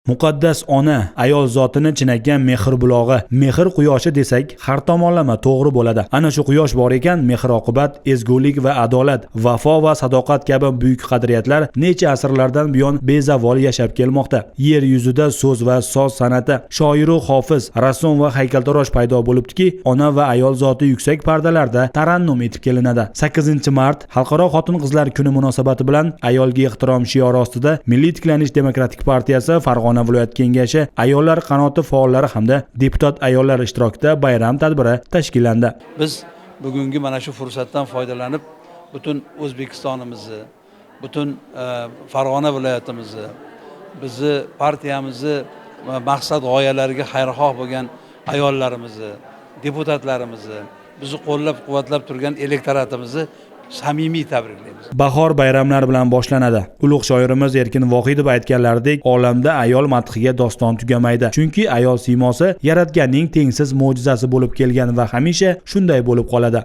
Muqaddas ona ayol zotini chinakam mehr bulog'i, mehr quyoshi desak, har tomonlama to'g'ri bo'ladi. Ana shu quyosh bor ekan, mehr oqibat, ezgulik va adolat, vafo va sadoqat kabi buyuk qadriyatlar necha asrlardan buyon bezavol yashab kelmoqda. Yer yuzida so'z va soz san'ati, shoiru hofiz, rassom va haykaltarosh paydo bo'libdiki, ona va ayol zoti yuksak pardalarda tarannum etib kelinadi. 8 mart Xalqaro xotin-qizlar kuni munosabati bilan ayolga ehtirom shiori ostida Milliy tiklanish demokratik partiyasi Farg'ona viloyat kengashi ayollar qanoti faollari hamda deputat ayollar ishtirokida bayram tadbiri tashkillandi. Biz bugungi mana shu fursatdan foydalanib, butun O'zbekistonimizni, butun Farg'ona viloyatimizni, bizni partiyamizni maqsad g'oyalariga xayrixoh bo'lgan ayollarimizni, deputatlarimizni, bizni qo'llab-quvvatlab turgan elektoratimizni samimiy tabriklaymiz. Bahor bayramlar bilan boshlanadi. Ulug' shoirimiz Erkin Vohidov aytganlaridek, olamda ayol madhiga doston tugamaydi. Chunki ayol siymosi yaratganning tengsiz mo'jizasi bo'lib kelgan va hamisha shunday bo'lib qoladi.